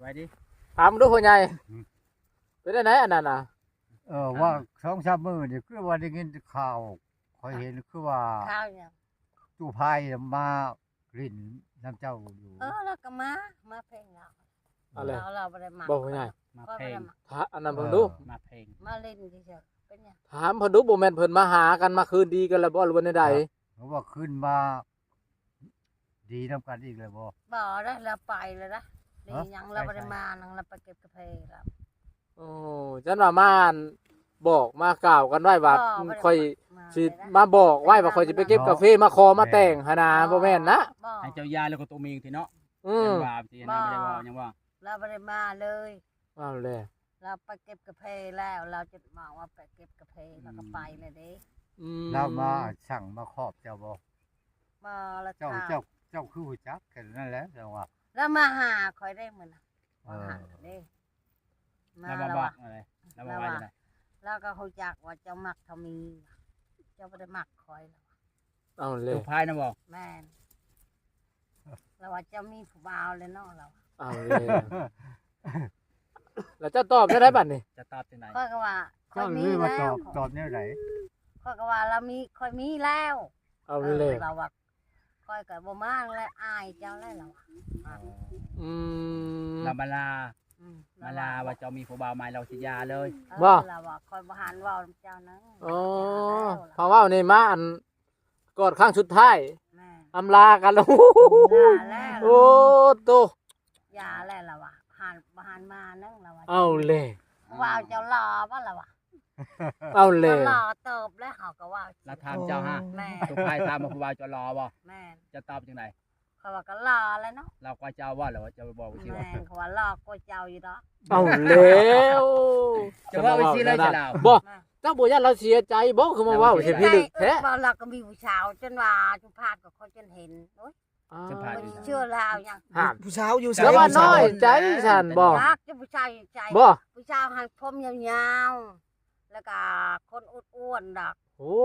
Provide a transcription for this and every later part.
ໄປດິ ຖາມເບິ່ງດູພໍ່ໃຫຍ່ ອືມ ເປັນຈັ່ງໃດອັນນັ້ນນະ? ເອີ ວ່າສອງສາມມື້ນີ້ຄືວ່າໄດ້ຍິນຂ່າວ ຂ້ອຍເຫັນຄືວ່າ ຂ່າວຫຍັງ? ຕູ້ພາຍມາຫຼິ້ນນຳເຈົ້າຢູ່. ເອີ ລາວກໍມາ ມາເພງລາວ. ອັນແຫຼະ ລາວ ລາວບໍ່ໄດ້ມັກ ບໍ່ຜູ້ໃຫຍ່ ມາເພງ ຂ້ອຍບໍ່ໄດ້ມັກ ຖ້າອັນນັ້ນເບິ່ງດູ ເອີ ມາເພງ ມາຫຼິ້ນຊື່ໆ ເປັນຫຍັງ? ຖາມເພິ່ນດູ ບໍ່ແມ່ນເພິ່ນມາຫາກັນ ມາຄືນດີກັນແລ້ວບໍ່ ຫຼືວ່າແນວໃດ? ເອີ ເຂົາວ່າຄືນມາດີນຳກັນອີກແລ້ວບໍ່? ບໍ່ໄດ້ ລາວໄປແລ້ວນະ ດີຫຍັງ? ຮະ? ລາວບໍ່ໄດ້ມານຳ ລາວໄປເກັບກາເຟລາວ. ໂອ້ ຈັ່ງວ່າມາບອກມາກ່າວກັນໄວ້ວ່າ ບໍ່ ຂ້ອຍ ມາ ຊິມາບອກໄວ້ວ່າຂ້ອຍຊິໄປເກັບກາເຟມາຂໍມາແຕ່ງຫັ້ນນະ ບໍ່ ບໍ່ແມ່ນນະ ບໍ່ ໃຫ້ເຈົ້າຢ່າແລ້ວກໍຕົວເອງຕິເນາະ. ອືມ ຈັ່ງວ່າ ບໍ່ ບໍ່ໄດ້ເວົ້າຫຍັງບໍ່? ລາວບໍ່ໄດ້ມາເລີຍ. ເອົາແຫຼະ ລາວໄປເກັບກາເຟແລ້ວ ລາວຈະບອກວ່າໄປເກັບກາເຟ ອືມ ລາວກໍໄປແລ້ວເດ້. ອືມ ລາວມາສັ່ງມາຂອບເຈົ້າບໍ່? ບໍ່ລະ ເຈົ້າ ເຈົ້າ ເຈົ້າຄືຮູ້ຈັກກັນນັ້ນແຫຼະ ລາວວ່າ ລາວມາຫາຂ້ອຍໄດ້ມື້ນັ້ນ ເອີ ມາຫາເດ້. ລາວມາບອກ ລາວວ່າ ລາວວ່າຈັ່ງໃດ? ລາວກໍຮູ້ຈັກວ່າເຈົ້າມັກທຳມີ ເຈົ້າບໍ່ໄດ້ມັກຂ້ອຍ ລາວວ່າ. ເອົາແຫຼະ ຕູ້ພາຍນະບໍ່? ແມ່ນ ລາວວ່າເຈົ້າມີຜູ້ບ່າວແລ້ວເນາະ ລາວວ່າ. ເອົາແຫຼະ ແລ້ວເຈົ້າຕອບຈັ່ງໃດບັດນີ້? ເຈົ້າຕອບຈັ່ງໃດ? ຂ້ອຍກໍວ່າ ຂ້ອຍມີແລ້ວ. ຕອບ ຕອບແນວໃດ? ຂ້ອຍກໍວ່າລາວມີ ຂ້ອຍມີແລ້ວ. ເອົາແຫຼະ ເອີ ລາວວ່າ ຂ້ອຍກໍບໍ່ມາແລ້ວ ອາຍເຈົ້າແລ້ວ ລາວວ່າ. ອືມ ລາວມາລາ ອືມ ມາລາວ່າເຈົ້າມີຜູ້ບ່າວໃໝ່ ລາວຊິຢ່າເລີຍ. ເອີ ບໍ່ ລາວວ່າ ຂ້ອຍບໍ່ຫັນເວົ້ານຳເຈົ້ານະ. ອໍ ເພາະເວົ້ານີ້ມາອັນ ກອດຄັ້ງສຸດທ້າຍ ແມ່ນ ອຳລາກັນແລ້ວ. ອຳລາແລ້ວ ໂອ້ໂຕ ຢ່າແລ້ວລາວວ່າ ຫັນ ບໍ່ຫັນມານຳ ລາວວ່າ. ເອົາແຫຼະ ວ່າເຈົ້າຫຼໍ່ບໍ່ ລາວວ່າ. ເອົາແຫຼະ ກໍຫຼໍ່ເຕີບແລ້ວ ເຮົາກໍວ່າ. ລາວຖາມເຈົ້າຫາ? ແມ່ນ ຕູ້ພາຍຖາມວ່າຜູ້ບ່າວເຈົ້າຫຼໍ່ບໍ່? ແມ່ນ ເຈົ້າຕອບຈັ່ງໃດ? ເຂົາວ່າກໍຫຼໍ່ແຫຼະເນາະ. ລາວກໍເຈົ້າວ່າ ຫຼືວ່າເຈົ້າບອກຊື່ວ່າ? ແມ່ນ ເຂົາວ່າຫຼໍ່ກວ່າເຈົ້າຢູ່ດອກ. ເອົາແລ້ວ ເຈົ້າເວົ້າຈັ່ງຊີ້ເລີຍ ລາວ ບໍ່ ເຈົ້າບໍ່ຢ້ານລາວເສຍໃຈບໍ່? ຄືມາເວົ້າໃສ່ພິລຶກແທ້. ລາວກໍມີຜູ້ສາວ ຈົນວ່າຈຸພາດກໍຄ່ອຍຈົນເຫັນ. ໂອ້ຍ ອ່າ ເຊື່ອລາວຫຍັງ? ຜູ້ສາວຢູ່ໃສ? ລາວວ່ານ້ອຍໃຈຊັ້ນບໍ່? ຈັກ ຜູ້ຊາຍໃຈບໍ່? ຜູ້ສາວຫັ້ນຜົມຍາວໆ ແລ້ວກໍຄົນອ້ວນໆດອກ. ໂອ້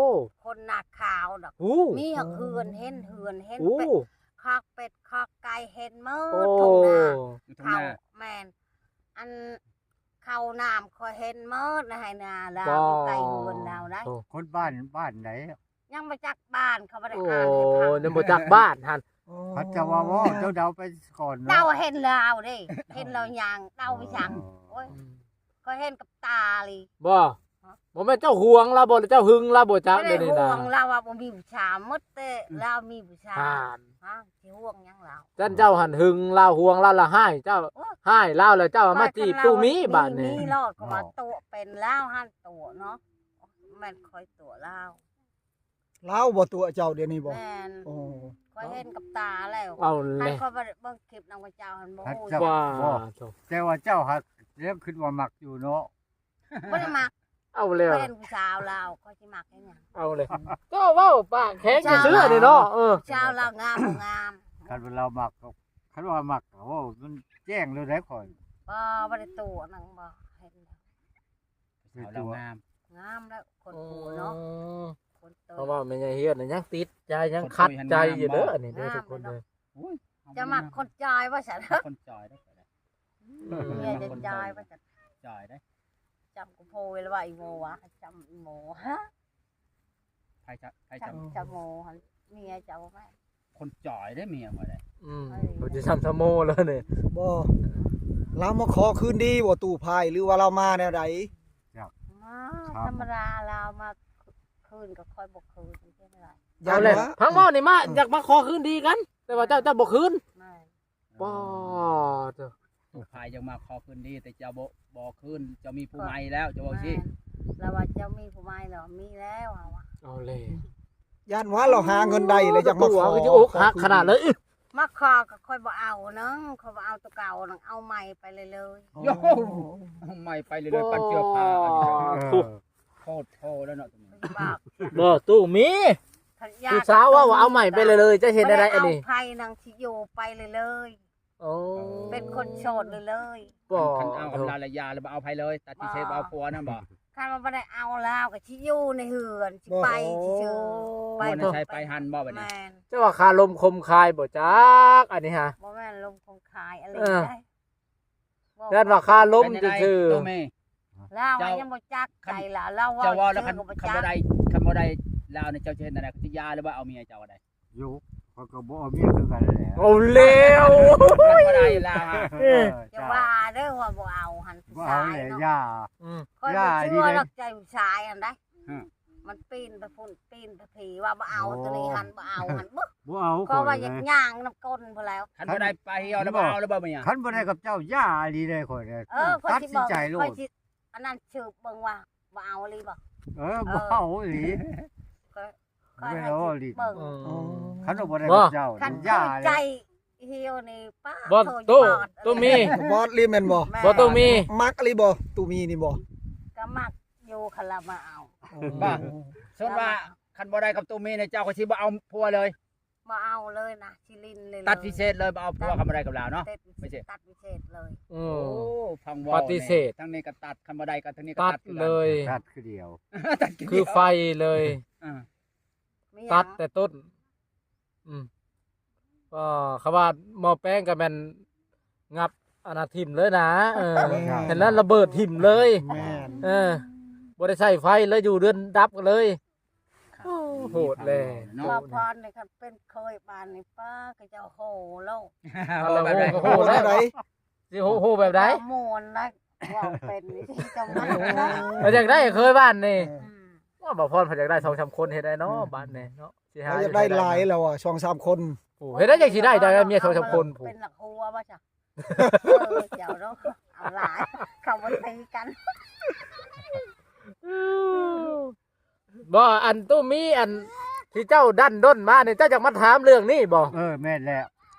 ຄົນໜ້າຂາວດອກ. ໂອ້ ມີເຮືອນເຫັນ ເຮືອນເຫັນ. ໂອ້ ເປັດ ຄອກເປັດຄອກໄກ່ເຫັນໝົດ. ໂອ້ ທົ່ງນາ ຢູ່ທົ່ງນາ. ແມ່ນ ອັນ ເຂົ້ານ້ຳຂ້ອຍເຫັນໝົດໃນໄຮ່ນາລາວ ບໍ່ ໃກ້ເຮືອນລາວໄດ໋. ໂອ້ ຄົນບ້ານ ບ້ານໃດ? ຍັງບໍ່ຈັກບ້ານ ເຂົາບໍ່ໄດ້ອ່ານໃຫ້ຟັງ. ໂອ້ ຍັງບໍ່ຈັກບ້ານຫັ້ນ. ໂອ້ ເຂົາເຈົ້າວ່າ ໂອ້ ເຈົ້າເດົາໄປກ່ອນເນາະ. ເດົາເຫັນລາວເດ້ ເຫັນລາວຍ່າງ ເດົາໄປສັງ. ໂອ້ຍ ອືມ ຂ້ອຍເຫັນກັບຕາເລີຍ. ບໍ່ ຮະ? ບໍ່ແມ່ນເຈົ້າຫວງລາວບໍ່ ຫຼືເຈົ້າຫຶງລາວບໍ່? ຈັກ ບໍ່ໄດ້ ດຽວນີ້ນະ ຫວງລາວວ່າບໍ່ມີຜູ້ສາວ ໝົດແຕ່ລາວມີຜູ້ສາວ. ຫັ້ນ ຮະ ຊິຫວງຫຍັງລາວ? ຈັ່ນເຈົ້າຫັ້ນຫຶງລາວ ຫວງລາວລະຮ້າຍເຈົ້າ. ໂອ້ຍ ຮ້າຍລາວແລ້ວເຈົ້າມາຈີບຕູ້ມີບາດນີ້. ມີໂລດ ກໍວ່າຕົວະເປັນລາວຫັ້ນ ຕົວະເນາະ. ແມ່ນຂ້ອຍຕົວະລາວ ລາວບໍ່ຕົວະເຈົ້າດຽວນີ້ບໍ່? ແມ່ນ ໂອ້ ຂ້ອຍເຫັນກັບຕາແລ້ວ. ເອົາແຫຼະ ຄັນຂ້ອຍບໍ່ໄດ້ເບິ່ງຄລິບນຳເຈົ້າຫັ້ນບໍ່ຮູ້. ວ່າ ແຕ່ວ່າເຈົ້າຫາກຍັງຄິດວ່າມັກຢູ່ເນາະ. ບໍ່ໄດ້ມັກ. ເອົາແລ້ວ ຂ້ອຍເຫັນຜູ້ສາວລາວ ຂ້ອຍຊິມັກເຮັດຫຍັງ? ເອົາແລ້ວ ເຈົ້າເວົ້າປາກແຂງຊື່ໆນີ້ເນາະ. ເອີ ຜູ້ສາວລາວງາມບໍ່ງາມ? ຄັນວ່າລາວມັກ ຄັນວ່າມັກ ໂອ້ ມັນແຈ້ງເລີຍໄດ໋ຂ້ອຍ. ບໍ່ ບໍ່ໄດ້ຕົວະນຳ ບໍ່ເຫັນ. ສາວລາວງາມ ງາມແລ້ວ ຄົນຜູ້ເນາະ. ອືມ ຄົນໂຕ ເພາະວ່າແມ່ໃຫຍ່ເຮືອນນະ ຍັງຕິດໃຈ ຍັງຂັດໃຈຢູ່ເດີ ອັນນີ້ເດີ ທຸກຄົນເດີ. ໂອ້ຍ ຈະມັກຄົນຈ່ອຍວ່າຊັ້ນ. ຄົນຈ່ອຍໄດ໋. ອືມ ເມຍຈະຈ່ອຍວ່າຊັ້ນ. ຈ່ອຍໄດ໋. ຈຳກະໂພເວລາວ່າອີໂມວ່າ ຈຳອີໂມ. ຮະ? ໃຜຈະ ໃຜຈຳ ຈຳ ຈຳໂມຫັ້ນ ເມຍເຈົ້າແມ່. ຄົນຈ່ອຍເດ້ເມຍຂ້ອຍເດ້. ອືມ ເອີ ເພິ່ນຈະຊ້ຳຊະໂມເລີຍນີ້. ບໍ່ ລາວມາຂໍຄືນດີບໍ່ຕູ້ພາຍ ຫຼືວ່າລາວມາແນວໃດ? ມາທຳມະດາ ລາວມາຄືນກໍຄ່ອຍບໍ່ຄືນຈັ່ງໃດ. ເອົາແຫຼະ ຟັງເວົ້ານີ້ມາ ຢາກມາຂໍຄືນດີກັນ ແຕ່ວ່າເຈົ້າ ເຈົ້າບໍ່ຄືນ. ແມ່ນ ບໍ່ ຕູ້ພາຍຢາກມາຂໍຄືນດີ ແຕ່ເຈົ້າບໍ່ ບໍ່ຄືນ ເຈົ້າມີຜູ້ໃໝ່ແລ້ວ ເຈົ້າເວົ້າຊີ້. ແມ່ນ ລາວວ່າເຈົ້າມີຜູ້ໃໝ່ແລ້ວ ມີແລ້ວ ເຮົາວ່າ. ເອົາແຫຼະ ຢ້ານວ່າລາວຫາເງິນໄດ້ແລ້ວຢາກມາຂໍ ຄືຊິອົກຫັກຂະໜາດເລີຍ. ມາຂໍກໍຂ້ອຍບໍ່ເອົານະ ຂ້ອຍບໍ່ເອົາຕົວເກົ່ານະ ເອົາໃໝ່ໄປເລີຍໆ. ໂອ້ ເອົາໃໝ່ໄປເລີຍໆ ປັນເສື້ອຜ້າ. ໂອ້ ໂພດໂພແລ້ວເນາະ. ບໍ່ຕູ້ມີ ຜູ້ສາວເວົ້າວ່າເອົາໃໝ່ໄປເລີຍໆ ຈະເຮັດແນວໃດອັນນີ້? ບໍ່ໄດ້ເອົາໃຜນະ ຊິຢູ່ໄປເລີຍໆ. ໂອ້ ເປັນຄົນໂສດເລີຍໆ. ບໍ່ ຄັນເອົາກັບລາວລະຢ່າ ແລ້ວບໍ່ເອົາໃຜເລີຍ ຕັດສິນໃຈບໍ່ເອົາຜົວນຳບໍ່? ຄັນວ່າບໍ່ໄດ້ເອົາລາວກໍຊິຢູ່ໃນເຮືອນ ຊິໄປຊື່ໆ. ໄປໃສໄປຫັ້ນບໍ່ບັດນີ້? ແມ່ນ ເຈົ້າວ່າຄາລົມຄົມຄາຍບໍ່ຈັກອັນນີ້ຫາ? ບໍ່ແມ່ນລົມຄົມຄາຍ ອະລິໄດ໋. ເອີ ເອີ ຢ້ານວ່າຄາລົມຊື່ໆ ໂຕເມ ລາວຍັງບໍ່ຈັກໃຈລະ ລາວເວົ້າຊື່ກໍບໍ່ຈັກ ຄັນບໍ່ໄດ້ ຄັນບໍ່ໄດ້ລາວນີ້ ເຈົ້າຊິເຮັດແນວໃດ? ຊິຢ່າ ຫຼືວ່າເອົາເມຍເຈົ້າໃດ? ຢູ່ ຂ້ອຍກໍບໍ່ເອົາເມຍຄືກັນແຫຼະ ເອົາແລ້ວ ຄັນບໍ່ໄດ້ລາວ ເອີ ຈະວ່າເດີວ່າບໍ່ເອົາຫັ້ນ ຜູ້ຊາຍເນາະ ຢ່າ ອືມ ຂ້ອຍບໍ່ເຊື່ອດອກໃຈຜູ້ຊາຍຫັ້ນໃດ ມັນປີນໄປພຸ້ນ ປີນໄປພີ້ ວ່າບໍ່ເອົາ ໂອ້ ໂຕນີ້ຫັ້ນ ບໍ່ເອົາຫັ້ນ ບໍ່ ບໍ່ເອົາ ເພາະວ່າຢາກຍ່າງນຳກົ້ນພຸ້ນແລ້ວ ຄັນບໍ່ໄດ້ປາຮຽວແລ້ວບໍ່ເອົາແລ້ວບໍ່ແມ່ນຫຍັງ ຄັນບໍ່ໄດ້ກັບເຈົ້າຢ່າອີ່ຫຼີເດ້ ຂ້ອຍເດ້ ເອີ ຂ້ອຍຊິເບິ່ງ ຂ້ອຍຊິອັນນັ້ນສືບເບິ່ງວ່າບໍ່ເອົາອີ່ຫຼີບໍ່ ເອີ ບໍ່ເອົາອີ່ຫຼີ ຂ້ອຍ ຂ້ອຍຊິເບິ່ງ ອືມ ຄັນວ່າບໍ່ໄດ້ກັບເຈົ້າ ຄັນ ຢ່າ ໃຈ ເອີ ນີ້ປ້າ ບໍ່ ໂຕ ໂຕມີ ບອດອີ່ຫຼີແມ່ນບໍ່? ແມ່ນ ບໍ່ ໂຕມີ ມັກອີ່ຫຼີບໍ່? ໂຕມີນີ້ບໍ່? ກໍມັກຢູ່ ຄັນລາວມາເອົາ ເອີ ບໍ່ ສົມມຸດວ່າ ຄັນບໍ່ໄດ້ກັບໂຕມີນີ້ ເຈົ້າກໍຊິບໍ່ເອົາຜົວເລີຍ? ບໍ່ເອົາເລີຍນະ ຊິຫຼິ້ນເລີຍ ຕັດພິເສດເລີຍ ບໍ່ເອົາຜົວ ຄັນບໍ່ໄດ້ກັບລາວເນາະ ຕັດພິເສດ ຕັດພິເສດເລີຍ ໂອ້ ໂອ້ ຟັງເວົ້າ ປະຕິເສດ ທາງນີ້ກໍຕັດ ຄັນບໍ່ໄດ້ກໍທາງນີ້ກໍຕັດ ຕັດເລີຍ ຕັດຄືດຽວ ຕັດຄືດຽວ ຄືໄຟເລີຍ ເອີ ຕັດແຕ່ຕົ້ນ ອືມ ກໍຄຳວ່າໝໍ້ແປ້ງກໍແມ່ນງັບອັນນັ້ນຖິ້ມເລີຍນະ ເອີ ແມ່ນ ເຫັນແລ້ວລະເບີດຖິ້ມເລີຍ ແມ່ນ ເອີ ບໍ່ໄດ້ໃຊ້ໄຟເລີຍ ຢູ່ເດືອນດັບກັນເລີຍ ໂອ້ ໂຫດແຫຼະ ເວົ້າພອນນີ້ ຄັນເປັນເຄີຍບ້ານນີ້ ປ້າ ເຂົາເຈົ້າໂຫໂລດ ເວົ້າແບບໃດ ໂຫແນວໃດ ຊິໂຫ ໂຫແບບໃດ ເວົ້າມ່ວນໄດ໋ ເວົ້າເປັນນີ້ ເຈົ້າມັນ ເອີ ຢາກໄດ້ເຄີຍບ້ານນີ້ ອືມ ວ່າບ່າວພອນເພິ່ນຢາກໄດ້ສອງສາມຄົນ ເຮັດໄດ້ເນາະ ອືມ ບ້ານນີ້ເນາະ ຊິຫາ ຢາກໄດ້ຫຼາຍແລ້ວວ່າ ສອງສາມຄົນ ໂອ້ ເຮັດໄດ້ຈັ່ງຊິໄດ້ ໄດ້ເມຍສອງສາມຄົນ ເປັນຫຼັກຫົວບໍ່ຊະ ເອີ ເຈົ້າເນາະ ເອົາຫຼາຍ ເຂົາບໍ່ຕີກັນ ບໍ່ ອັນຕູ້ມີ ອັນທີ່ເຈົ້າດັນດ້ນມານີ້ ເຈົ້າຢາກມາຖາມເລື່ອງນີ້ບໍ່? ເອີ ແມ່ນແລ້ວ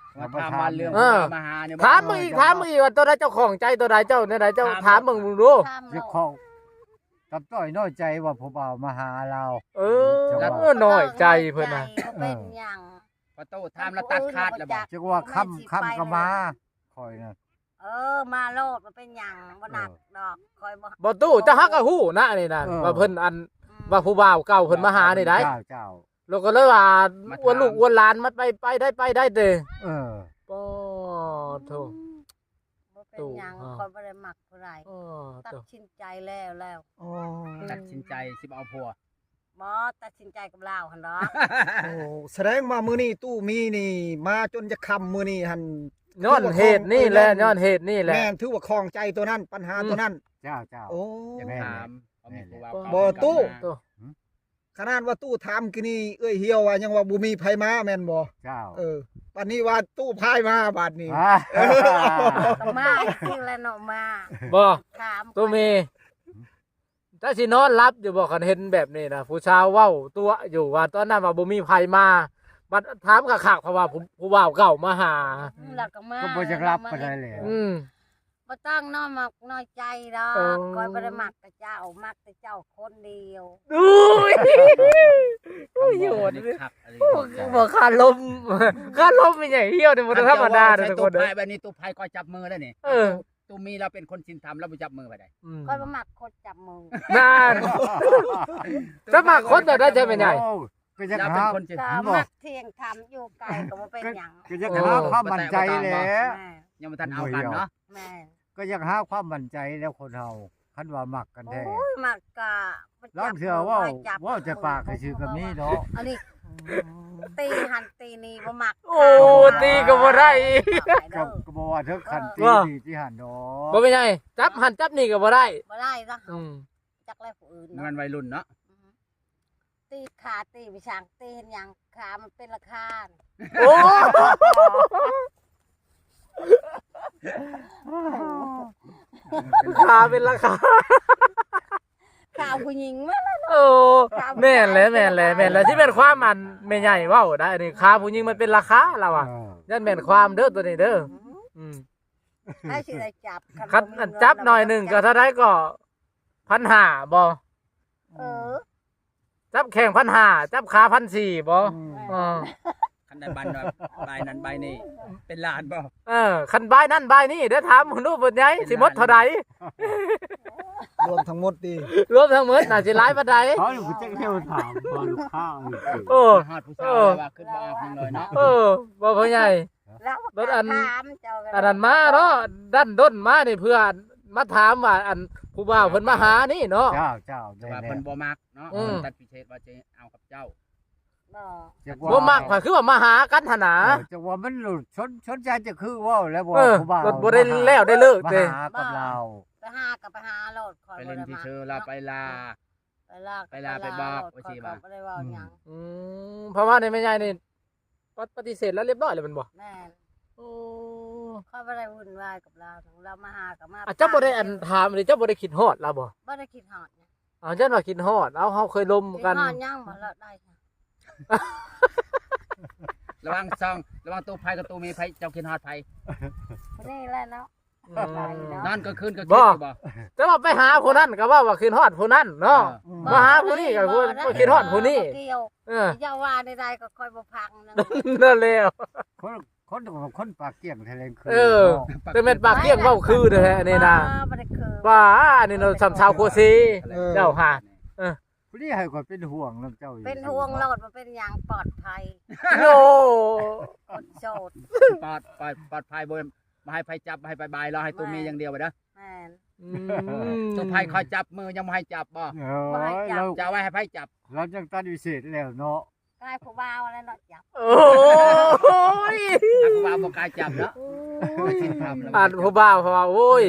ມາຖາມວ່າເລື່ອງ ເອີ ມາຫານີ້ບໍ່? ຖາມເບິ່ງອີກ ຖາມເບິ່ງອີກວ່າໂຕໃດເຈົ້າຂ້ອງໃຈ ໂຕໃດເຈົ້າແນວໃດ ເຈົ້າຖາມເບິ່ງດູ ຢາກຂໍກັບຕ້ອຍນ້ອຍໃຈວ່າຜູ້ບ່າວມາຫາລາວ ເອີ ນ້ອຍໃຈເພິ່ນນະ ເປັນຫຍັງ ປະຕູຖາມລະຕັດຂາດແລ້ວບໍ່? ຈັກວ່າຄ່ຳ ຄ່ຳກໍມາ ຂ້ອຍນະ ເອີ ມາໂລດ ບໍ່ເປັນຫຍັງ ບໍ່ໜັກດອກ ຂ້ອຍບໍ່ ບໍ່ຕູ້ ເຈົ້າຫາກກໍຮູ້ນະນີ້ນະ ເອີ ວ່າເພິ່ນອັນ ອືມ ວ່າຜູ້ບ່າວເກົ່າເພິ່ນມາຫານີ້ໄດ໋ ເຈົ້າ ເຈົ້າ ແລ້ວກໍເລີຍວ່າ ມາຖາມ ອວນລູກອວນຫຼານ ມາໄປ ໄປໄດ້ ໄປໄດ້ເດ້ ເອີ ປະໂທ ບໍ່ເປັນຫຍັງ ຕູ້ ຂ້ອຍບໍ່ໄດ້ມັກຜູ້ໃດ ເອີ ຕັດສິນໃຈແລ້ວ ແລ້ວ ອໍ ຕັດສິນໃຈຊິບໍ່ເອົາຜົວ ບໍ່ ຕັດສິນໃຈກັບລາວຫັ້ນດອກ ໂອ້ ສະແດງວ່າມື້ນີ້ຕູ້ມີນີ້ມາຈົນຈະຄ່ຳມື້ນີ້ຫັ້ນ ຍ້ອນເຫດນີ້ແຫຼະ ຍ້ອນເຫດນີ້ແຫຼະ ແມ່ນ ຖືວ່າຂ້ອງໃຈໂຕນັ້ນ ປັນຫາໂຕນັ້ນ ເຈົ້າ ເຈົ້າ ໂອ້ ຢາກຖາມ ແມ່ນແຫຼະ ບໍ່ຕູ້ ຂະໜາດວ່າຕູ້ຖາມກີ້ນີ້ ເອື້ອຍຫ່ຽວວ່າຍັງວ່າບໍ່ມີໃຜມາແມ່ນບໍ່? ເຈົ້າ ເອີ ປານນີ້ວ່າຕູ້ພາຍມາບາດນີ້ ອ່າ ເອີ ກໍມາອີກແລ້ວເນາະ ມາ ບໍ່ ຖາມຕູ້ມີ ເຈົ້າຊິນອນຫຼັບຢູ່ບໍ່ ຄັນເຫັນແບບນີ້ນະ? ຜູ້ສາວເວົ້າຕົວະຢູ່ວ່າຕອນນັ້ນວ່າບໍ່ມີໃຜມາ ບັດຖາມຄັກໆ ເພາະວ່າຜູ້ ຜູ້ບ່າວເກົ່າມາຫາ ອືມ ແລ້ວກໍມາ ກໍບໍ່ຢາກຫຼັບປານໃດແຫຼະ ອືມ ບໍ່ຕ້ອງນ້ອຍມາກນ້ອຍໃຈດອກ ເອີ ຂ້ອຍບໍ່ໄດ້ມັກແຕ່ເຈົ້າ ມັກແຕ່ເຈົ້າຄົນດຽວ ໂອ້ຍ ໂອ້ຍ ໂຫດຄັກອີ່ຫຼີ ບໍ່ຄາລົມ ຄາລົມອີ່ຫຍັງ ຫ່ຽວນີ້ບໍ່ທຳມະດາເດ້ ໃຊ້ຕູ້ພາຍແບບນີ້ ຕູ້ພາຍກໍຈັບມືໄດ້ນີ້ ເອີ ຕູ້ມີລາວເປັນຄົນສິນທຳ ລາວບໍ່ຈັບມືໃຜໃດ ອືມ ຂ້ອຍບໍ່ມັກຄົນຈັບມື ນັ້ນ ຈະມັກຄົນແບບໃດ ເຈົ້າແມ່ໃຫຍ່? ໂອ້ ກໍຢາກ ລາວເປັນຄົນສິນທຳ ມັກທ່ຽງທຳ ຢູ່ໄກກໍບໍ່ເປັນຫຍັງ ກໍຢາກຫາຄວາມໝັ້ນໃຈແຫຼະ ຍັງບໍ່ທັນເອົາກັນເນາະ ແມ່ນ ກໍຢາກຫາຄວາມໝັ້ນໃຈແລ້ວຄົນເຮົາ ຄັນວ່າມັກກັນແທ້ ໂອ້ຍ ມັກກະ ລາງເທື່ອເວົ້າ ເວົ້າແຕ່ປາກຊື່ໆ ກໍມີເນາະ ອັນນີ້ ອືມ ຕີຫັ້ນຕີນີ້ບໍ່ມັກ ໂອ້ ຕີກໍບໍ່ໄດ້ ກໍ ກໍບໍ່ວ່າເຖິງຂັ້ນຕີນີ້ຕີຫັ້ນດອກ ບໍ່ເປັນຫຍັງ ຈັບຫັ້ນຈັບນີ້ກໍບໍ່ໄດ້ ບໍ່ໄດ້ເນາະ ອືມ ຈັກແລ້ວຜູ້ອື່ນເນາະ ມັນໄວລຸ້ນເນາະ ອືມ ຕີຂາຕີໄປຊ່າງ ຕີເຮັດຫຍັງ ຂາມັນເປັນລາຄາ ໂອ້ ຂາເປັນລາຄາ ຂາຜູ້ຍິງມາແລ້ວ ໂອ້ ຂາຜູ້ ແມ່ນແຫຼະ ແມ່ນແຫຼະ ແມ່ນແຫຼະ ຊິແມ່ນຄວາມອັນແມ່ໃຫຍ່ເວົ້າໄດ໋ ອັນນີ້ຂາຜູ້ຍິງມັນເປັນລາຄາລາວວ່າ ເອີ ຢ້ານແມ່ນຄວາມເດີໂຕນີ້ເດີ ອືມ ອືມ ໃຜຊິໄດ້ຈັບ ຄັນ ຄັນ ອັນ ບໍ່ມີເງິນ ຈັບໜ້ອຍໜຶ່ງກໍເທົ່າໃດກໍ ພັນຫ້າບໍ່? ເອີ ຈັບແຂ້ງພັນຫ້າ ຈັບຂາພັນສີ່ບໍ່? ອືມ ເອີ ຄັນໄດ້ບາຍນັ້ນບາຍນີ້ ເປັນລ້ານບໍ່? ເອີ ຄັນບາຍນັ້ນບາຍນີ້ ໄດ້ຖາມເພິ່ນດູ ເພິ່ນໃຫຍ່ ເປັນລ້ານ ຊິໝົດເທົ່າໃດ? ລວມທັງໝົດຕິ? ລວມທັງໝົດໜ້າຊິຫຼາຍປານໃດ? ເຂົາຢູ່ຈັກແນວຖາມ ບໍ່ລູກຄ້າ ໂອ້ ຮອດຜູ້ສາວ ເອີ ວ່າຂຶ້ນມາອາບນ້ຳໜ້ອຍເນາະ ເອີ ບໍ່ພໍ່ໃຫຍ່ ລາວ ລົດອັນ ຖາມເຈົ້າ ອັນນັ້ນມາເນາະ ດັນດົນມານີ້ເພື່ອມາຖາມວ່າ ອັນຜູ້ບ່າວເພິ່ນມາຫານີ້ເນາະ ເຈົ້າ ເຈົ້າ ແຕ່ວ່າ ແມ່ນແລ້ວ ເພິ່ນບໍ່ມັກເນາະ ອືມ ເພິ່ນຕັດປະຕິເສດວ່າຈະເອົາກັບເຈົ້າ ບໍ່ ຈັກວ່າ ບໍ່ມັກ ຂ້ອຍຄືວ່າມາຫາກັນຫັ້ນນາ ເອີ ຈັກວ່າມັນ ສົນ ສົນໃຈ ຈັກຄືເວົ້າແລ້ວບໍ່ ເອີ ຜູ້ບ່າວ ບໍ່ໄດ້ແລ້ວໄດ້ເລີກເດ້ ມາຫາກັບລາວ ໄປຫາກໍໄປຫາໂລດ ຂ້ອຍ ໄປຫຼິ້ນຊື່ໆ ລາວໄປລາ ໄປລາ ໄປລາ ໄປບອກ ຂ້ອຍກໍບໍ່ໄດ້ເວົ້າຫຍັງ ອືມ ເພາະວ່າໃນແມ່ໃຫຍ່ນີ້ ປະ ປະຕິເສດລາວລຽບຮ້ອຍແລ້ວແມ່ນບໍ່? ແມ່ນ ໂອ້ ຂ້ອຍບໍ່ໄດ້ວຸ່ນວາຍກັບລາວ ລາວມາຫາກໍມາ ອາ ເຈົ້າບໍ່ໄດ້ອັນຖາມເດ້ ເຈົ້າບໍ່ໄດ້ຄິດຮອດລາວບໍ່? ບໍ່ໄດ້ຄິດຮອດຫຍັງ ເອົາ ຢ້ານວ່າຄິດຮອດ ເອົາ ເຮົາເຄີຍລົມກັນ ຄິດຮອດຫຍັງບໍ່ລະໄດ້ ລະຫວ່າງສອງ ລະຫວ່າງຕູ້ໄພກັບຕູ້ເມ ໃຜເຈົ້າຄິດຮອດໃຜ? ຜູ້ນີ້ແຫຼະເນາະ ອືມ ນອນກາງຄືນກໍຄິດຢູ່ບໍ່? ແຕ່ວ່າໄປຫາຜູ້ນັ້ນກໍເວົ້າວ່າຄິດຮອດຜູ້ນັ້ນເນາະ ເອີ ມາຫາຜູ້ນີ້ກໍຄິດຮອດຜູ້ນີ້ ບໍ່ກ່ຽວ ເອີ ເຈົ້າວ່າໃດໆກໍຂ້ອຍບໍ່ຟັງນະ ນັ້ນແຫຼະ ຄົນ ຄົນ ຄົນປາກກ້ຽງແທ້ແຫຼະ ເອີ ເນາະ ແຕ່ແມ່ນປາກກ້ຽງເວົ້າຄືແທ້ອັນນີ້ນະ ບໍ່ ບໍ່ໄດ້ຄື ວ່າອັນນີ້ເນາະ ສ່ຳຊາວໂຄເຊ ເອີ ເຈົ້າຫາ ເອີ ຜູ້ນີ້ໃຫ້ຂ້ອຍເປັນຫ່ວງນຳເຈົ້າຢູ່ ເປັນຫ່ວງໂລດ ບໍ່ເປັນຫຍັງ ປອດໄພ ໂອ້ ຄົນໂສດ ປອດ ປອດ ປອດໄພ ບໍ່ ບໍ່ໃຫ້ໃຜຈັບ ບໍ່ໃຫ້ໃຜບາຍ ລາວໃຫ້ໂຕເມຢ່າງດຽວໄວ້ເດີ ແມ່ນ ອືມ ໂຕໄພຄອຍຈັບມື ຍັງບໍ່ໃຫ້ຈັບບໍ່? ໂອ້ຍ ບໍ່ໃຫ້ຈັບ ລາວ ຈະເອົາໄວ້ໃຫ້ໃຜຈັບ? ລາວຍັງຕັດວິເສດແລ້ວເນາະ ກໍໃຫ້ຜູ້ບ່າວນັ້ນເນາະຈັບ ໂອ້ຍ ໃຫ້ຜູ້ບ່າວບໍ່ກ້າຈັບເນາະ ອືມ ອັນຜູ້ບ່າວເຂົາວ່າ ໂອ້ຍ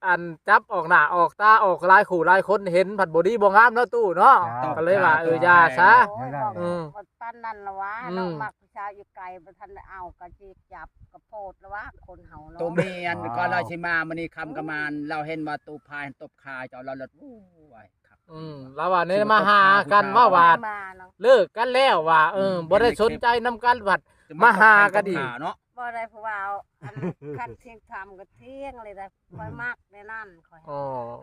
ອັນຈັບອອກໜ້າອອກຕາ ອອກຫຼາຍຄູ່ຫຼາຍຄົນເຫັນ ພັດບໍ່ດີບໍ່ງາມເນາະຕູ້ເນາະ ເຈົ້າ ກໍເລີຍວ່າ ເອີ ຢ່າຊະ ໂອ້ຍ ບໍ່ ອືມ ບໍ່ປານນັ້ນລະຫວາ ອືມ ນ້ອງມັກຜູ້ຊາຍຢູ່ໄກ ບໍ່ທັນໄດ້ເອົາ ກໍຊິຈັບ ກໍໂພດລະຫວາ ຄົນເຮົາເນາະ ໂຕເມອັນ ເຈົ້າ ກໍລາວຊິມາມື້ນີ້ຄ່ຳກໍມາ ອືມ ລາວເຫັນວ່າຕູ້ພາຍຕົບຂາເຈົ້າ ລາວລະ ໂອ້ຍ ຄັກ ອືມ ລາວວ່ານີ້ມາຫາກັນ ເວົ້າວ່າເລີກກັນແລ້ວວ່າ ເອີ ອືມ ບໍ່ໄດ້ສົນໃຈນຳກັນ ພັດມາຫາກັນອີກເນາະ ບໍ່ໄດ້ຜູ້ບ່າວ ອັນຄັນທ່ຽງທຳກໍທ່ຽງເລີຍໄດ໋ ຂ້ອຍມັກແນວນັ້ນຂ້ອຍ ອໍ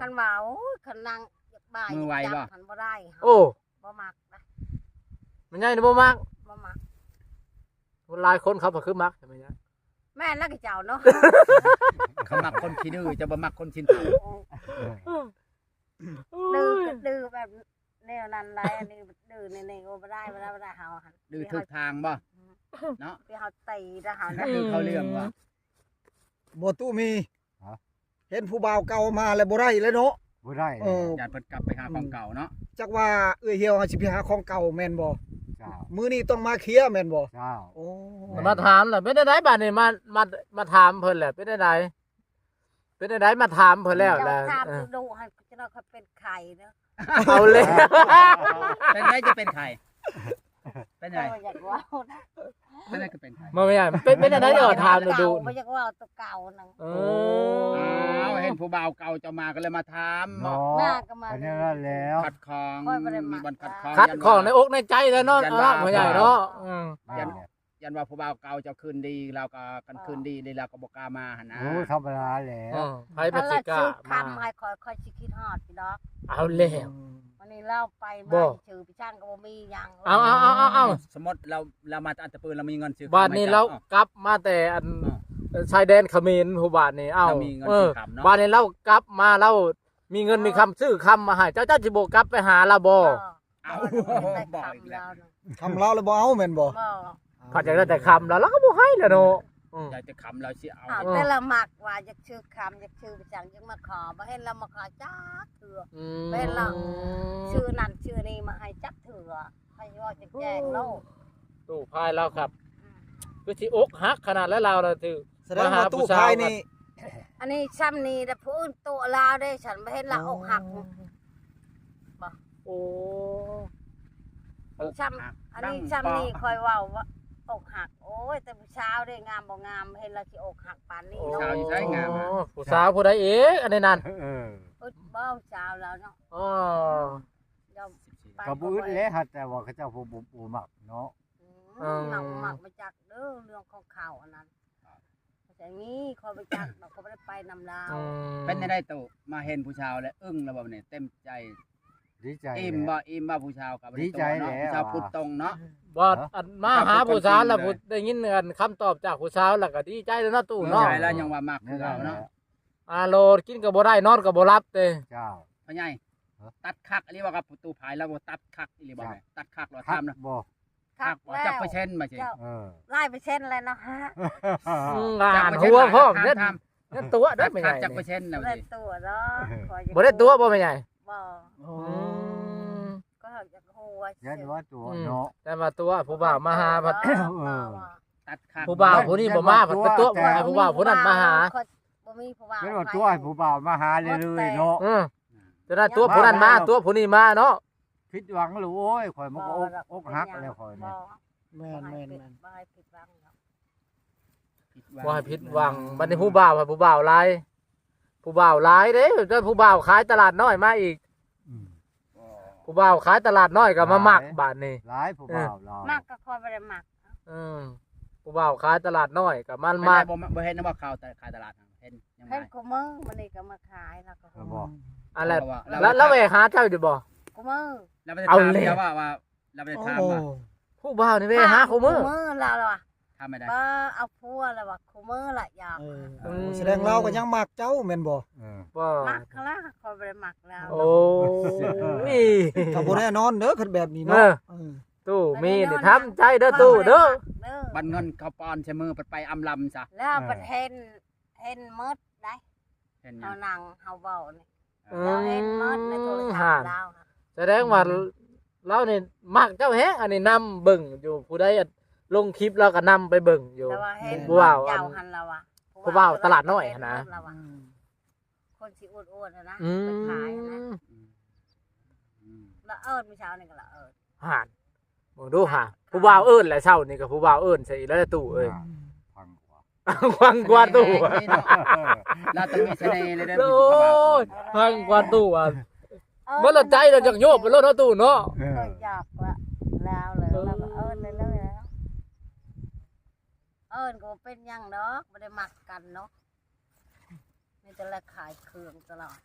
ຄັນວ່າ ໂອ້ຍ ຄັນນາງຢາກບາຍ ມືໄວບໍ່? ຈັບຫັ້ນບໍ່ໄດ້ ໂອ້ ບໍ່ມັກນະ ແມ່ໃຫຍ່ນີ້ບໍ່ມັກ ບໍ່ມັກ ຫຼາຍຄົນເຂົາກໍຄືມັກແມ່ໃຫຍ່ ແມ່ນແລ້ວ ເຈົ້າເນາະ ເຂົາມັກຄົນຂີ້ດື້ ເຈົ້າບໍ່ມັກຄົນຊິນທຳ ໂອ້ຍ ໂອ້ຍ ດື້ກໍດື້ແບບແນວນັ້ນໄດ໋ ອັນນີ້ດື້ນີ້ໆ ໂອ້ ບໍ່ໄດ້ ບໍ່ໄດ້ ບໍ່ໄດ້ ເຮົາຫັ້ນ ດື້ຖືກທາງບໍ່? ອືມ ເນາະ ທີ່ເຮົາຕີແລ້ວເຮົາ ອືມ ດື້ເຂົາເລື່ອງບໍ່? ບໍ່ຕູ້ມີ ຮະ ເຫັນຜູ້ບ່າວເກົ່າມາແລ້ວບໍ່ໄດ້ແລ້ວເນາະ ບໍ່ໄດ້ ເອີ ຢ້ານເພິ່ນກັບໄປຫາຂອງເກົ່າເນາະ ຈັກວ່າເອື້ອຍຫ່ຽວເຮົາຊິໄປຫາຂອງເກົ່າແມ່ນບໍ່? ເຈົ້າ ມື້ນີ້ຕ້ອງມາເຄລຍແມ່ນບໍ່? ເຈົ້າ ໂອ້ ມາຖາມລະ ເປັນຈັ່ງໃດບາດນີ້ ມາ ມາ ມາຖາມເພິ່ນແຫຼະ ເປັນຈັ່ງໃດ? ເປັນຈັ່ງໃດ ມາຖາມເພິ່ນແລ້ວລະ ເຈົ້າຖາມ ເອີ ດຸໆ ໃຫ້ເຈົ້ານ້ອຍຂ້ອຍເປັນໄຂ້ເດີ ເອົາແລ້ວ ເປັນໃດຈະເປັນໄຂ້? ເປັນຫຍັງ? ເຈົ້າບໍ່ຢາກເວົ້ານະ ເປັນໃດກໍເປັນໄຂ້? ບໍ່ແມ່ນ ເປັນ ເປັນຈັ່ງໃດ ເຈົ້າຖາມດຸໆ ບໍ່ຢາກເວົ້າໂຕເກົ່ານະ ເອີ ອ້າວ ເຫັນຜູ້ບ່າວເກົ່າເຈົ້າມາກໍເລີຍມາຖາມ ເນາະ ມາກໍມາ ກໍແນວນັ້ນແຫຼະ ຂັດຂອງ ຂ້ອຍບໍ່ໄດ້ມັກ ບ່ອນຂັດຂອງ ຂັດຂອງໃນອົກໃນໃຈແຫຼະເນາະ ຢ້ານວ່າ ເນາະ ພໍ່ໃຫຍ່ເນາະ ອືມ ຢ້ານ ຢ້ານວ່າຜູ້ບ່າວເກົ່າເຈົ້າຄືນດີ ລາວກໍຄັນຄືນດີນີ້ ລາວກໍບໍ່ກ້າມາຫັ້ນນະ ໂອ້ ທຳມະດາແຫຼະ ເອີ ໃຜມັນຊິກ້າມາ ຊື້ຄຳໃຫ້ຂ້ອຍ ຂ້ອຍຊິຄິດຮອດຢູ່ດອກ ເອົາແລ້ວ ອືມ ວັນນີ້ລາວໄປ ບໍ່ ບ້ານຊື່ໄປຊ່າງກໍບໍ່ມີຫຍັງ ເອົາ ເອົາ ເອົາ ເອົາ ສົມມຸດລາວ ລາວມາແຕ່ອັດຕະປື ລາວມີເງິນຊື້ຄຳ ບາດນີ້ລາວກັບມາແຕ່ອັນ ເອີ ຊາຍແດນຂະເໝນພຸ້ນ ບາດນີ້ ເອົາ ລາວມີເງິນ ເອີ ຊື້ຄຳເນາະ ບາດນີ້ລາວກັບມາ ລາວມີເງິນມີຄຳ ເອີ ຊື້ຄຳມາໃຫ້ເຈົ້າ ເຈົ້າຊິບໍ່ກັບໄປຫາລາວບໍ່? ເອີ ເອົາ ບໍ່ອີກແລ້ວ ຄຳລາວລະບໍ່ເອົາແມ່ນບໍ່? ບໍ່ ເຂົາຢາກໄດ້ແຕ່ຄຳລາວ ລາວກໍບໍ່ໃຫ້ແຫຼະເນາະ ອືມ ຢາກແຕ່ຄຳລາວຊິເອົາ ອ້າວ ເອີ ແຕ່ລາວມັກວ່າຢາກຊື້ຄຳ ຢາກຊື້ໄປຈັ່ງ ຢາກມາຂໍ ບໍ່ເຫັນລາວມາຂໍຈັກເທື່ອ ອືມ ບໍ່ເຫັນລາວຊື້ນັ້ນຊື້ນີ້ມາໃຫ້ຈັກເທື່ອ ໃຫ້ເວົ້າແຈ້ງໆໂລດ ຕູ້ພາຍລາວຄັບ ອືມ ຄືຊິອົກຫັກຂະໜາດແລ້ວລາວນະ ຖືກ ສະແດງວ່າຕູ້ພາຍນີ້ ອັນນີ້ຊ່ຳນີ້ແຫຼະ ຜູ້ອື່ນຕົວະລາວເດ້ ສັນບໍ່ເຫັນລາວອົກຫັກ ອໍ ບໍ່ ໂອ້ ອົກຫັກ ຊ່ຳ ອັນນີ້ຊ່ຳນີ້ຂ້ອຍເວົ້າວ່າອົກຫັກ ໂອ້ຍ ແຕ່ຜູ້ສາວເດ້ ງາມບໍ່ງາມ ເຫັນລາວຊິອົກຫັກປານນີ້ ໂອ້ ເນາະ ຜູ້ສາວຢູ່ໃສງາມ ໂອ້ ຜູ້ສາວຜູ້ໃດອີກ ອັນນີ້ນັ້ນ ເອີ ອຶດບໍ່ ຜູ້ສາວລາວເນາະ ອໍ ກໍບໍ່ອຶດແຫຼະ ຫາກແຕ່ວ່າເຂົາເຈົ້າບໍ່ ບໍ່ ບໍ່ມັກເນາະ ອືມ ເອີ ມັກ ມັກບໍ່ຈັກເດີ ເລື່ອງຂອງເຂົາອັນນັ້ນ ເຂົາເຈົ້າມີ ຂ້ອຍບໍ່ຈັກດອກ ຂ້ອຍບໍ່ໄດ້ໄປນຳລາວ ອືມ ເປັນຈັ່ງໃດໂຕ ມາເຫັນຜູ້ສາວແລ້ວອຶ້ງແລ້ວບໍ່ນີ້ ເຕັມໃຈ ດີໃຈ ອີ່ມບໍ່ ແຫຼະ ອີ່ມບໍ່ ຜູ້ສາວກໍບໍ່ໄດ້ ດີໃຈ ໂຕເນາະ ແລ້ວ ຜູ້ສາວພຸດຕົງເນາະ ບໍ່ ອັນມາຫາຜູ້ສາວແລ້ວ ໄດ້ຍິນອັນຄຳຕອບຈາກຜູ້ສາວແລ້ວກໍດີໃຈແລ້ວເນາະຕູ້ເນາະ ດີໃຈແລ້ວ ຍັງວ່າມັກຄືເກົ່າເນາະ ອາໂລດ ກິນກໍບໍ່ໄດ້ ນອນກໍບໍ່ຫຼັບເດ້ ເຈົ້າ ພໍ່ໃຫຍ່ ຮະ ຕັດຄັກອີ່ຫຼີບໍ່ກັບຕູ້ພາຍ ລາວວ່າຕັດຄັກອີ່ຫຼີບໍ່ ເຈົ້າ ຕັດຄັກລະ ຄັກ ຖາມນະ ບໍ່ ຄັກ ຄັກແລ້ວ ຈັກເປີເຊັນມາຊິ ເຈົ້າ ເອີ ຫຼາຍເປີເຊັນແລ້ວເນາະ ອືມ ອ່ານຫົວພ້ອມເດ້ ຍັງຕົວະເດ້ແມ່ໃຫຍ່ ຈັກເປີເຊັນແລ້ວ ບໍ່ໄດ້ຕົວະດອກ ຂ້ອຍ ບໍ່ໄດ້ຕົວະບໍ່ແມ່ໃຫຍ່ ບໍ່ ອືມ ກໍຢາກຮູ້ວ່າ ຢ້ານວ່າຕົວະ ອືມ ເນາະ ຢ້ານວ່າຕົວະ ຜູ້ບ່າວມາຫາພັດ ເອີ ຕັດຂາດ ຜູ້ບ່າວຜູ້ນີ້ບໍ່ມາ ພັດໄປຕົວະ ແຕ່ ໃຫ້ຜູ້ບ່າວຜູ້ນັ້ນມາຫາ ບໍ່ມີຜູ້ບ່າວ ແມ່ນວ່າຕົວະໃຫ້ຜູ້ບ່າວມາຫາເລື້ອຍໆເນາະ ເອີ ຈະໄດ້ຕົວະຜູ້ນັ້ນມາ ຕົວະຜູ້ນີ້ມາເນາະ ຜິດຫວັງແລ້ວ ໂອ້ຍ ຂ້ອຍມັນກໍອົກ ບໍ່ດອກ ອົກຫັກແລ້ວຂ້ອຍນີ້ ບໍ່ ແມ່ນໆໆ ບໍ່ໃຫ້ຜິດຫວັງດອກ ຜິດຫວັງ ບໍ່ໃຫ້ຜິດຫວັງ ອືມ ບັດນີ້ຜູ້ບ່າວ ຜູ້ບ່າວຫຼາຍ ຜູ້ບ່າວຫຼາຍເດ້ ເຈົ້າ ຜູ້ບ່າວຂາຍຕະຫຼາດນ້ອຍມາອີກ ອືມ ຜູ້ບ່າວຂາຍຕະຫຼາດນ້ອຍກໍມາມັກ ຫຼາຍ ບາດນີ້ ຫຼາຍຜູ້ບ່າວ ເອີ ລາວ ມັກກໍຂ້ອຍບໍ່ໄດ້ມັກ ເອີ ຜູ້ບ່າວຂາຍຕະຫຼາດນ້ອຍກໍມັນມັກ ບໍ່ ບໍ່ເຫັນບໍ່ ເຂົາຂາຍຕະຫຼາດ ເຫັນຍັງ ເຫັນ ຫຼາຍ ຄູ່ມື້ ມື້ນີ້ກໍມາຂາຍ ແລ້ວກໍ ເອີ ບໍ່ ອັນແຫຼະ ແລ້ວ ແລ້ວແວ່ຫາເຈົ້າຢູ່ບໍ່ ຄູ່ມື້ ແລ້ວໄປຖາມເຈົ້າວ່າ ວ່າ ລາວບໍ່ໄດ້ຖາມວ່າ ໂອ້ ຜູ້ບ່າວນີ້ແວ່ຫາຄູ່ມື້ ຄູ່ມື້ລາວວ່າ ຖາມໄປໄດ້ ວ່າເອົາຜົວລາວວ່າ ຄູ່ມື້ລະຢາກ ເອີ ອືມ ສະແດງລາວກໍຍັງມັກເຈົ້າແມ່ນບໍ່ ເອີ ບໍ່ ມັກຫັ້ນລະ ຂ້ອຍບໍ່ໄດ້ມັກລາວ ໂອ້ຍ ກໍບໍ່ແນ່ນອນເດີ ຄັນແບບນີ້ເນາະ ເອີ ເອີ ຕູ້ມີນີ້ທຳໃຈເດີຕູ້ເດີ ບັດເງິນເຂົາປ້ອນໃສ່ມື ບັດໄປອຳລຳຊະ ແລ້ວບັດເຫັນ ເຫັນໝົດໄດ໋ ເຫັນຫຍັງ ເຮົານັ່ງເຮົາເວົ້ານີ້ ເອີ ລາວເຫັນໝົດໃນໂທລະທັດລາວ ສະແດງວ່າ ອືມ ລາວນີ້ມັກເຈົ້າແຮງ ອັນນີ້ນຳເບິ່ງຢູ່ ຜູ້ໃດລົງຄລິບລາວກໍນຳໄປເບິ່ງຢູ່ ແຕ່ວ່າເຫັນຜູ້ບ່າວ ເຈົ້າຫັ້ນລາວວ່າ ຜູ້ບ່າວຕະຫຼາດນ້ອຍຫັ້ນນະ ລາວວ່າ ອືມ ຄົນຊິອ້ວນໆຫັ້ນນະ ອືມ ໄປຂາຍຫັ້ນນະ ອືມ ລາວເອີ້ນມື້ເຊົ້ານີ້ກໍລາວເອີ້ນ ຫັ້ນ ເບິ່ງດູຫາ ຜູ້ບ່າວເອີ້ນແຫຼະ ເຊົ້ານີ້ກໍຜູ້ບ່າວເອີ້ນໃສ່ອີກແລ້ວຕູ້ເອີຍ ຟັງກວ່າ ຟັງກວ່າຕູ້ ລາວຕ້ອງມີສະເໜ່ເລີຍເດີ ໂອ້ຍ ຟັງກວ່າຕູ້ ເອີ ມັນລະໃຈລະຢາກໂຍບໄປໂລດເນາະຕູ້ເນາະ ເອີ ກໍຢາກວ່າລາວເລີຍ ເອີ ລາວກໍເອີ້ນເລີຍ ເອີ້ນກໍບໍ່ເປັນຫຍັງດອກ ບໍ່ໄດ້ມັກກັນເນາະ ມີແຕ່ລະຂາຍເຄື່ອງຕະຫຼອດ